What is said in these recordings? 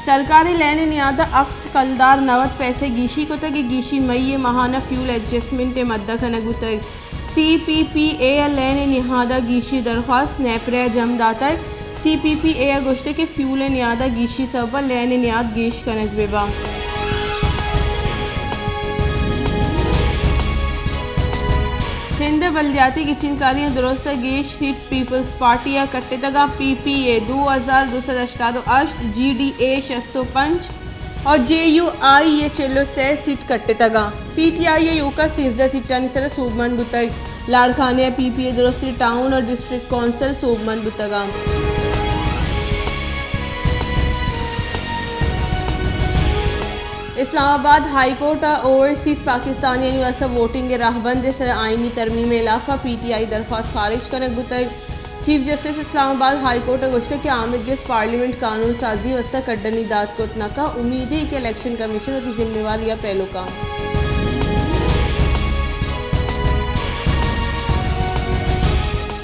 سرکار ء لین ء نیاد ء ہفت کلدار نود پیسہ گیشی کتگ، اے گیشی مئی ء ماہانہ فیول ایڈجسٹمنٹ ء مد ء کنگ بوتگ۔ سی پی پی اے ء لین ء نہاد ء گیشی ء درخواست نیپرا ء جم داتگ۔ سی پی پی اے ء گوشتگ کہ فیول ء نیاد ء گیشی سبب ء لین ء نیاد گیش کنگ بہ باں۔ سندھ ء بلدیاتی گچینکاریاں درست ء گیش سیٹ پیپلز پارٹی ء کٹتگ ء، پی پی اے دو ہزار دو سد ہشتاد ء ہشت، جی ڈی اے شست ء پنچ، اور جے یو آئی ء چل ء سے سیٹ کٹتگ انت۔ پی ٹی آئی ء ایوکا سیزدہ سیٹانی سرا سوبمند بوتگ۔ لاڑکانہ ء پی پی اے درستی ٹاؤن اور ڈسٹرکٹ کونسل سوبمند بوتگ انت۔ اسلام آباد ہائی کورٹ ء اوورسیز پاکستانیانی واستہ ووٹنگ ء راہبند ء سرا آئینی ترمیم ء ہلاف ء پی ٹی آئی درخواست خارج کنگ بوتگ۔ چیف جسٹس اسلام آباد ہائی کورٹ ء گوشتگ کہ آمید گس پارلیمنٹ قانون سازی ء واستہ کڈنی دات کت نہ کنت، امید انت کہ الیکشن کمیشن وتی ذمہ واری ء پیلو کنت۔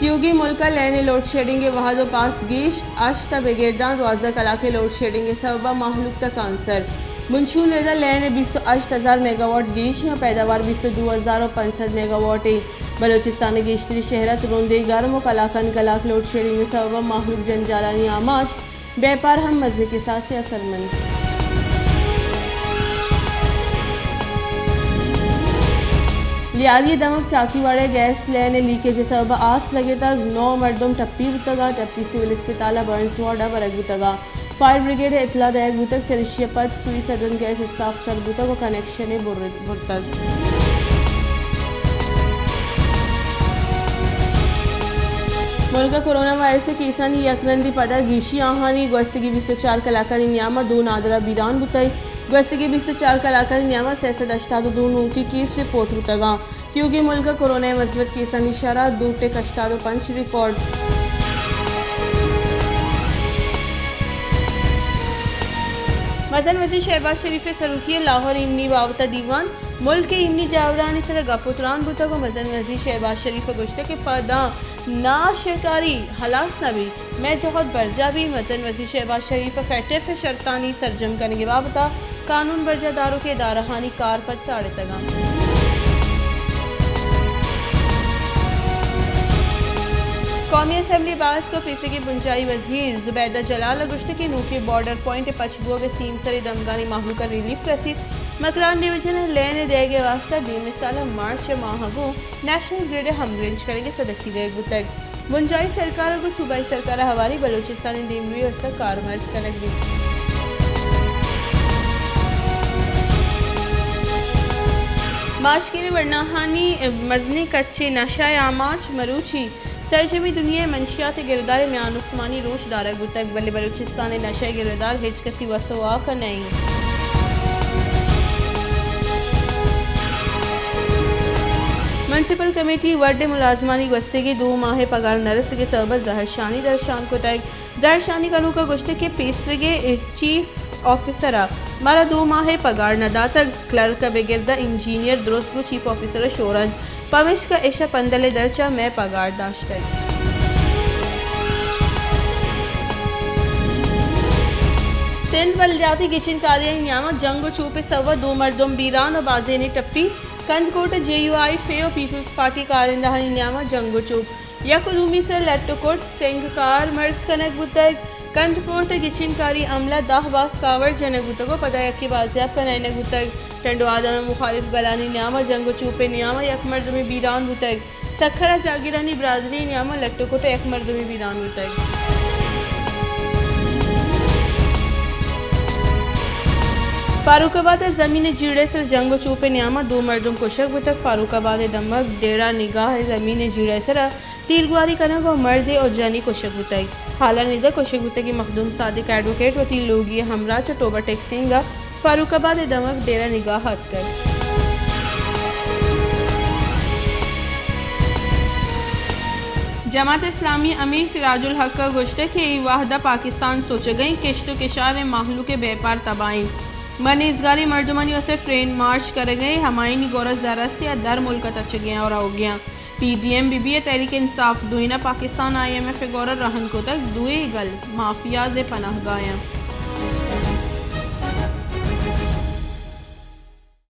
تیوگیں ملک ء لین ء لوڈ شیڈنگ ء وہد ء پاس گیشت، ہشت ء بگرداں دوازدہ کلاک ء لوڈ شیڈنگ ء سبب ء مہلوک تک آنسر۔ بنچون رد ء لین ء بیست ء ہشت ہزار میگا واٹ گیش انت، پیداوار بیست ء دو ہزار ء پنچ سد میگا واٹ انت۔ بلوچستان ء گیشتری شہر ء ترندیں گرم ء کلاکانی کلاک لوڈ شیڈنگ ء سبب ء مہلوک جنجالانی آماچ، بیپار ہم مزنیں کساسے ء اثرمند۔ لیاری ء دمگ چاکیواڑہ ء گیس لین ء لیکیج ء سبب ء آس لگتگ، نو مردم ٹپی بوتگ ء ٹپی سول اسپتال ء برنز وارڈ ء برگ بوتگ ء فائر بریگیڈ ء اطلاع دئیگ بوتگ، چریشی ء پد سوئی سدرن گیس اسٹاف سر بوتگ ء کنکشن ء بر-، برتگ۔ ملک ء کرونا وائرس ء کیسانی یک رندی پدا گیشی آہانی گوستگی بیست ء چار کلاکانی نیام ء دو نادرا بیران بوتگ۔ گوستگی بیست ء چار کلاکانی نیام ء سئے سد ہشتاد ء دو نوکیں کیس رپورٹ بوتگ انت۔ تیوگیں ملک ء کرونا ء مثبت کیسانی شرح دو ٹک ہشتاد ء پنچ ریکارڈ۔ مزن وزیر شہباز شریف ء سروکی ء لاہور ایمنی بابت ء دیوان، ملک ء ایمنی جاورانی سر ء گپ ء تران بوتگ ء مزن وزیر شہباز شریف ء گوشتگ کہ پہ داں ناشرکاری ہلاس نہ بیت، مئے جہد برجاہ بیت۔ مزن وزیر شہباز شریف ء فیٹف ء شرطانی سرجم کنگ ء بابت ء قانون برجاہ داروکیں ادارہانی کار پد ساڑتگ انت۔ قومی اسمبلی ء باسک ء پیسریگیں بنجاہی وزیر زبیدہ جلال ء گوشتگ کہ نوکیں بارڈر پوائنٹ ء پچ بوگ ء سیمسر ء دمگانی مہلوک ء ریلیف رسیت۔ مکران ڈویژن ء لین ء دئیگ ء واستہ دیمی سال ء مارچ ء ماہ ء گوں نیشنل گرڈ ء ہمگرنچ کنگ ء سدکی دئیگ بوتگ۔ بنجاہی سرکار ء گوں صوبائی سرکار ء ہواری بلوچستان ء دیمروئی ء واستہ کارمرز کنگ بیت۔ ماشکیں ورناہانی مزنیں کچے نشہ ء آماچ مروچی سرجمیں دنیا ء منشیات ء گردار ء میان استمانی روچ دارگ بوتگ، بلے بلوچستان ء نشہ ء گردار ہچ کسی وس ء واک ء نہ انت۔ میونسپل کمیٹی وڈ ء ملازمانی گوستگیں دو ماہ ء پگار نہ رسگ ء سبب ء زہرشانی درشان کتگ۔ زہرشانی کنوک ء گوشتگ کہ پیسریگیں چیف آفیسر ء مارا دو ماہ ء پگار نہ داتگ، کلرک ء بگر داں انجینئر درست گوں چیف آفیسر ء شور انت، پمیشکا اش ء پندل ء درچ ء مئے پگار داشتگ۔ سندھ بلدیاتی گچین کاریانی نیام ء جنگ ء چوپ ء سوب ء دو مردم بیران ء بازینے ٹپی، کندکوٹ ء جے یو آئی فے ء پیپلز پارٹی کارندہانی نیام ء جنگ ء چوپ۔ یک ء دومی سر لٹ ء کٹ سنگ کار مرز کنگ بوتگ۔ کندکوٹ ء گچین کاری عملہ دہ باز کاوڑ جنگ بوتگ ء پدا یکے بازیاب کنائینگ بوتگ۔ ٹنڈو آدم ء مخالف گلانی نیام ء جنگ ء چوپے نیام ء یک مردمے بیران بوتگ۔ سکھر ء جاگیرانی برادری نیام ء لٹ ء کٹ ء یک مردمے بیران بوتگ۔ فاروق آباد ء زمین ء جیڑہ ء سر جنگ ء چوپے نیام ء دو مردم کشگ بوتگ۔ فاروق آباد ء دمگ ڈیرہ نگاہ ء زمین ء جیڑہ ء سر ء تیرگواری کنگ ء مردے ء جنی کشگ بوتگ۔ حالانی رد ء کشگ بوتگیں مخدوم صادق ایڈووکیٹ وتی لوگی ء ہمراہ چہ ٹوبہ ٹیکسینگ ء فاروق آباد ء دمگ ڈیرہ نگاہ ء اتکگ۔ جماعت اسلامی ء امیر سراج الحق ء گوشتگ کہ اے وہد ء پاکستان سوچگ ء انت، کشت ء کشار ء مہلوک ء بیپار تباہ انت۔ من نیزگاریں مردمانی واستہ فرین مارچ کرگ ء، ہمایانی گور ء زر است ء در ملک ء تچگ ء آں ء روگ ء آں۔ پی ڈی ایم بی بی ء تحریک انصاف دوئیناں پاکستان آئی ایم ایف ء گور ء رہن کتگ، دوئیں گل مافیاز ء پناہ گاہ آں۔